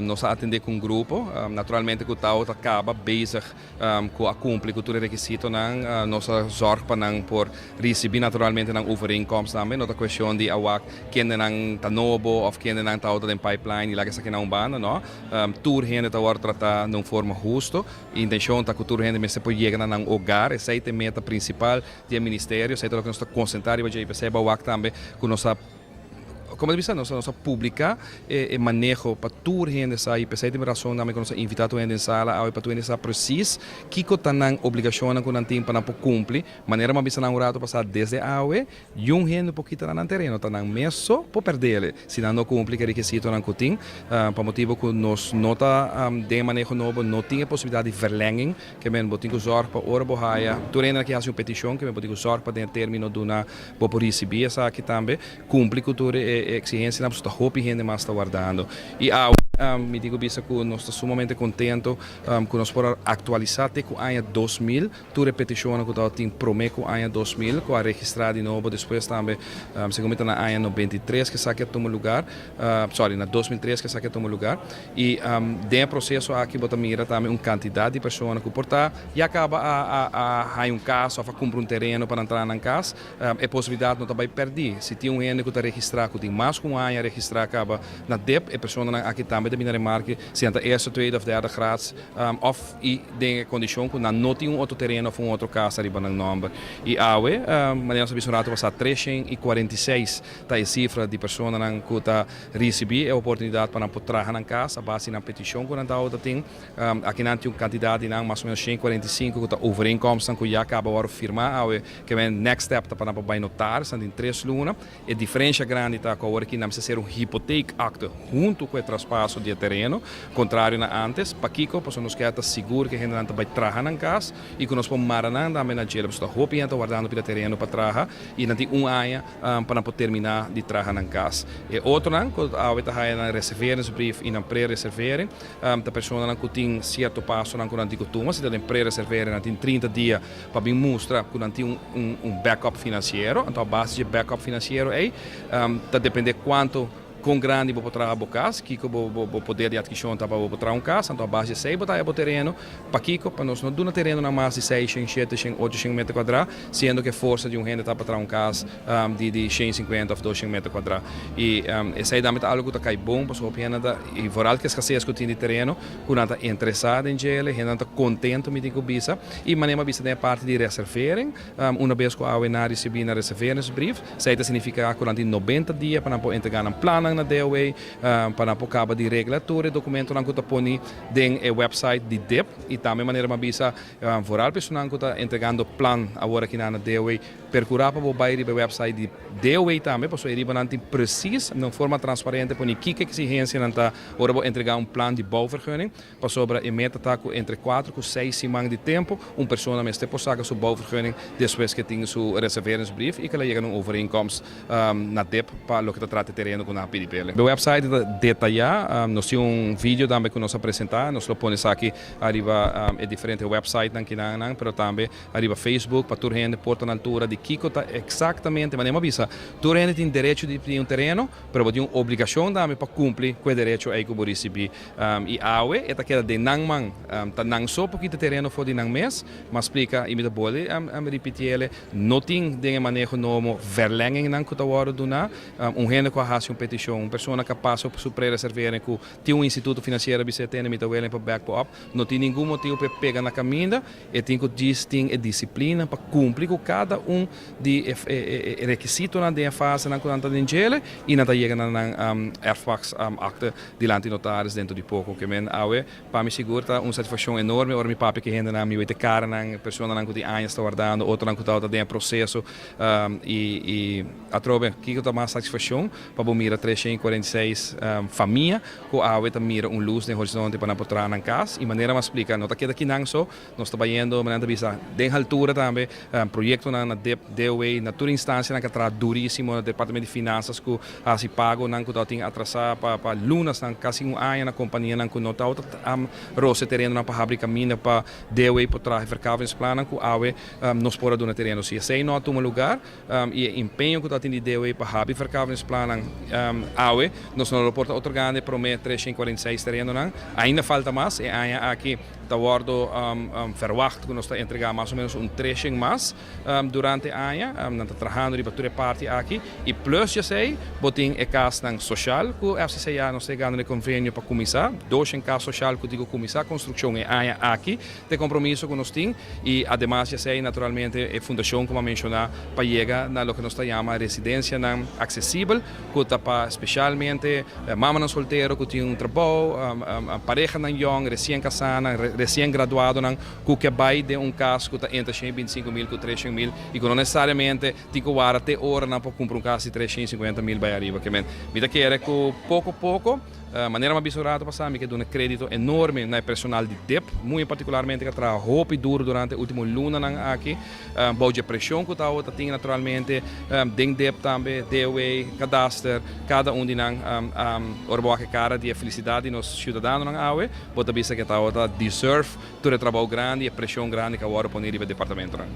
Nos a atendé ku un grupo, naturalmente ku tabata kaba bezig ku a kumpli ku tur e rekisitonan. Nos a zòrg pa nan por risibí naturalmente nan overeenkomst tambe. No ta kuestion di a wak kendenan ta nobo òf kendenan tabata den pipeline i laga esaki na un banda, no. Tur hende ta wòrdu tratá na un forma husto. Intenshon ta ku tur hende mester por yega na nan hogar. Esei ta e meta prinsipal di e ministerio. Esei ta loke nos ta konsentrá riba dje i p'esei bo a wak tambe ku nos a. Como ta bisa, nos a nos a publica e maneho pa tur hende sa y p'esey tin razon tambe cu nos a invita tur hende den sala awe pa tur hende sa precies kico ta nan obligacionnan cu nan tin pa nan por cumpli. Manera mi a bisa nan un rato pasa desde awe yun hende por kita na nan tereno, ta nan mes so por perdele si nan no cumpli cu e requisitonan cu tin pa motibo cu nos no ta den e maneho nobo no tin e posibilidad di verlenging. Ke men bo tin ku zòrg pa ora bo haya tur hende ki hasi un petishon, ke men bo tin ku zòrg pa den e término duna bo por risibí esaki tambe, kumpli ku tur e eksigensianan pasobra ta hopi hende mas ta wardando. I awe mi tin ku bisa ku nos ta sumamente kontento ku nos por a aktualisá te ku aña 2000 tur e petishonnan ku tabatin promé ku aña 2000 ku a registrá di nobo despues tambe segun mi ta na aña 93 ku esaki a tuma lugar, sorry na 2003 ku esaki a tuma lugar. I den e proseso aki bo ta mira tambe un kantidat di persona ku por ta ya kaba a a haña un kas òf a kumpra un tereno pa nan traha nan kas. E posibilidat no ta bai pèrdí. Si tin un hende ku ta registrá ku tin mas ku un aña registrá kaba na dip, e personanan aki tambe ta bini na remarke si nan ta eerste, tweede òf derde graads òf i den e kondishon ku nan no tin un otro tereno òf un otro kas ariba nan nòmber. I awe, manera nos a bisa un ratu pasá, 346 ta e sifra di personanan ku ta Risibí e oportunidat pa nan por traha nan kas a base di nan petishon ku nan tabata tin. Aki nan tin un kantidat di nan, mas o ménos 145, ku ta overeenkomstnan ku ya kaba wòrdu firmá awe. Ke men next step ta pa nan por bai notaris, nan tin tres luna. E diferensha grandi ta ku awor aki nan mester ser un hipoteekakte huntu ku e traspaso di e tereno, kontrario na ántes. Pakiko? Pasobra nos kier ta sigur ku e hendenan ta bai traha nan kas i ku nos por mara nan tambe na djele. Pasobra ta hopi hende ta wardando pida tereno pa traha i nan tin un aña pa nan por terminá di traha nan kas. E otronan ku awe ta haya nan reserveringsbrief i nan pre-reservering ta personanan ku tin sierto pasonan ku nan tin ku tuma. Si ta den pre-reservering nan tin 30 dia pa bin mustra ku nan tin un backup finansiero. Anto a base di e backup finansiero ei ta dependé kuantu. Kon grandi bo por traha bo kas, kiko bo bo poder di atkishon ta pa bo por traha un kas, anto a base di esei bo ta haya bo tereno. Pakiko? Pa nos no duna terenonan mas di 600, 700, 800 meter kuadrá, siendo ku e forsa di un hende ta pa traha un kas di di 150 òf 200 meter kuadrá. I esei tambe ta algu ku ta kai bon pasobra hopi hende ta, i vooral ku e eskasés ku tin di tereno, ku nan ta interesá den djele, hendenan ta kontentu mi tin ku bisa. I manera mi a bisa den e parti di reservering, una bes ku awe nan a risibí nan reserveringsbrief, Esei ta signifiká ku nan tin 90 dia pa nan por entregá nan plannan na DOW, pa nan por kaba di regla tur e dokumentonan ku ta poni den e wèpsait di dip. I tambe manera mi a bisa, vooral personan ku ta entregando plan awor aki nan na DOW, perkurá pa bo bai riba e wèpsait di DOW tambe, pasobra e riba nan tin presis, na un forma transparente poni kiko eksigensianan ta ora bo entregá un plan di bouwvergunning. Pasobra e meta ta ku entre kuater ku seis siman di tempu un persona mester por saka su bouwvergunning despues ku e tin su reserveringsbrief i ku el a yega na un overeenkomst na dip pa loke ta trata e tereno ku nan a pidi p'el. E website ta detayá, nos tin un video tambe ku nos a presentá, nos lo pone esaki ariba e diferente websitenan kinan, pero tambe ariba Facebook pa tur hende por ta na altura di kiko ta eksaktamente, manera mi a bisa, tur hende tin derecho di pidi un tereno, pero bo tin un obligashon tambe pa kumpli ku e derecho ei ku bo risibí. I awe e ta keda den nan man. Ta nan so por kita tereno for di nan mes. M'a splika i mi ta bolbe ripitiele, no tin den e maneho nobo verlengingnan ku ta wòrdu duná. Un hende ku a hasi un petishon, un persona ku a pasa su pre-reservering ku tin un instituto finansiero a bisa e tende mi ta willing pa back bo up, no tin ningun motibu pa e pega na kaminda. E tin ku djis tin e disiplina pa kumpli ku kada un di e rekisitonan den e fasenan ku nan ta den djele i nan ta yega na nan erfpachtsakte dilanti notaris dentro di poko. Ke men awe pa mi sigur ta un satisfakshon enorme ora mi papia ku e hendenan, mi wete karanan, personanan ku tin añas ta wardando, otronan ku tabata den e proseso i atrobe kiko ta mas satisfakshon pa bo mira 346 famia ku awe ta mira un lus den horizonte pa nan por traha nan kas i manera mi a splika no ta keda kinan so, nos ta bayendo manera nan ta bisa den haltura tambe proyektonan na dip. DOW, na tur instansianan ku a traha durísimo, na Departamento di Finansas ku a hasi pagonan ku tabatin atrasá pa lunasnan, kasi un aña, na kompanianan ku no tabata rose terenonan pa habri kaminda pa DOW por traha e verkavelingsplannan ku awe nos por a duna tereno. Si esei no a tuma lugar i e empeño ku tabatin di DOW pa habri verkavelingsplannan awe, nos no lo por ta otorgando e promé 346 terenonan. Ainda falta mas. E aña aki ta wòrdu verwacht ku nos ta entregá mas o ménos un 300 mas durante aña. Nan ta trahando riba tur e parti aki. I plus esei, bo tin e kasnan sosial ku FCCA nos ta yegando na e konvenio pa kuminsá. 200 kas sosial ku tin ku kuminsá konstrukshon e aña aki. Ta e kompromiso ku nos tin. I ademas esei, naturalmente, e fundashon ku mi a menshoná pa yega na loke nos ta yama residensianan aksesibel ku ta pa spesialmente mamanan soltero ku tin un trabou, parehanan yòn, resien kasánan, resien graduadonan ku ke bai den un kas ku ta entre 125 mil ku 300 mil i ku no nesesariamente tin ku warda te ora nan por kumpra un kas di 350 mil bai ariba. Ke men mi ta kere ku poko poko, manera mi a bisa un ratu pasá, mi ke duna krédito enorme na e personal di DIP, muy partikularmente ku a traha hopi duru durante e último lunanan aki, bou di e preshon ku ta tin naturalmente den DIP tambe, DOW, Kadaster, kada un di nan. Ora bo wak e kara di e felisidat di nos siudadanonan awe, bo ta bisa ku e ta deserve tur e trabou grandi, e preshon grandi ku a wòrdu poné riba e departamentonan.